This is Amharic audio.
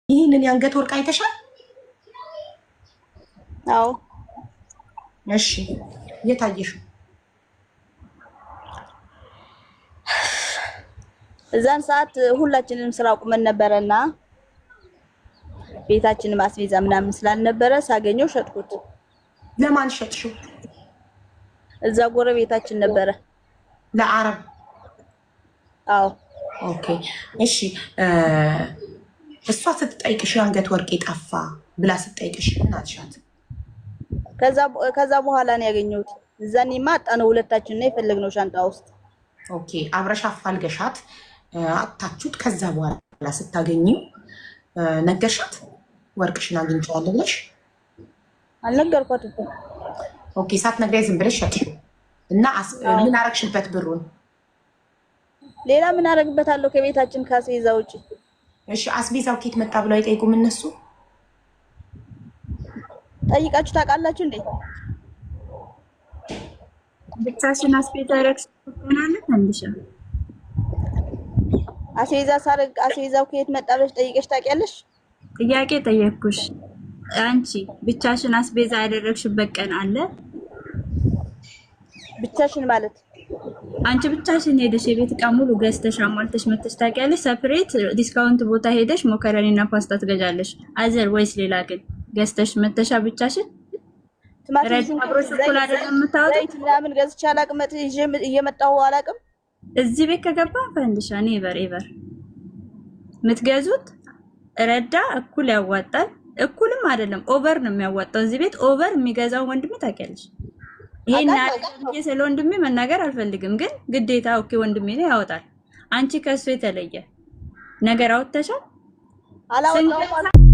ይህንን የአንገት ወርቅ አይተሻል? አዎ። እሺ፣ የት አየሽው? እዛን ሰዓት ሁላችንም ስራ አቁመን ነበረና ቤታችንም አስቤዛ ምናምን ስላልነበረ ሳገኘው ሸጥኩት። ለማን ሸጥሽው? እዛ ጎረቤታችን ነበረ። ለአረብ? አዎ። Okay፣ እሺ። እሷ ስትጠይቅሽ የአንገት ወርቅ ጠፋ ብላ ስትጠይቅሽ ምን አልሻት? ከዛ በኋላ ነው ያገኘሁት። እዛኔማ አጣነው፣ ሁለታችን ነው የፈለግነው ሻንጣ ውስጥ። Okay፣ አብረሽ አፋልገሻት አጣችሁት። ከዛ በኋላ ስታገኚው ነገርሻት? ወርቅሽን አግኝቼዋለሁ ብለሽ? አልነገርኳትም። Okay፣ ሳትነግሪያት ዝም ብለሽ ሸጥሽው እና ምን አረግሽበት ብሩን? ሌላ ምን አደርግበታለሁ ከቤታችን ከአስቤዛ ውጭ? እሺ፣ አስቤዛው ኬት መጣ ብለው አይጠይቁም እነሱ? ጠይቃችሁ ታውቃላችሁ እንዴ? ብቻሽን አስቤዛ ረክስ ትሆናለች አንድሻ። አስቤዛ ሳረግ አስቤዛው ከየት መጣ ብለሽ ጠይቀሽ ታውቂያለሽ? ጥያቄ ጠየቅኩሽ። አንቺ ብቻሽን አስቤዛ ያደረግሽበት ቀን አለ? ብቻሽን ማለት? አንቺ ብቻሽን ሄደሽ የቤት እቃ ሙሉ ገዝተሽ አሟልተሽ መተሽ ታውቂያለሽ? Separate discount ቦታ ሄደሽ ሞከረኒና ፓስታ ትገዣለሽ። Other ወይስ ሌላ ግን ገዝተሽ መተሻ ብቻሽን? ቲማቲም፣ ሽንኩርት፣ እኩል አይደለም የምታወጡት? ዘይት ምናምን ገዝቼ አላውቅም። ይዤ እየመጣሁ አላውቅም። እዚህ ቤት ከገባ ፈንድሻ never ever የምትገዙት ረዳ እኩል ያዋጣል። እኩልም አይደለም፣ over ነው የሚያዋጣው። እዚህ ቤት over የሚገዛው ወንድሜ ታውቂያለሽ። ይሄን አድርጌ ስለ ወንድሜ መናገር አልፈልግም፣ ግን ግዴታ okay ወንድሜ ነው ያወጣል። አንቺ ከሱ የተለየ ነገር አውጥተሻል? አላወጣሁም።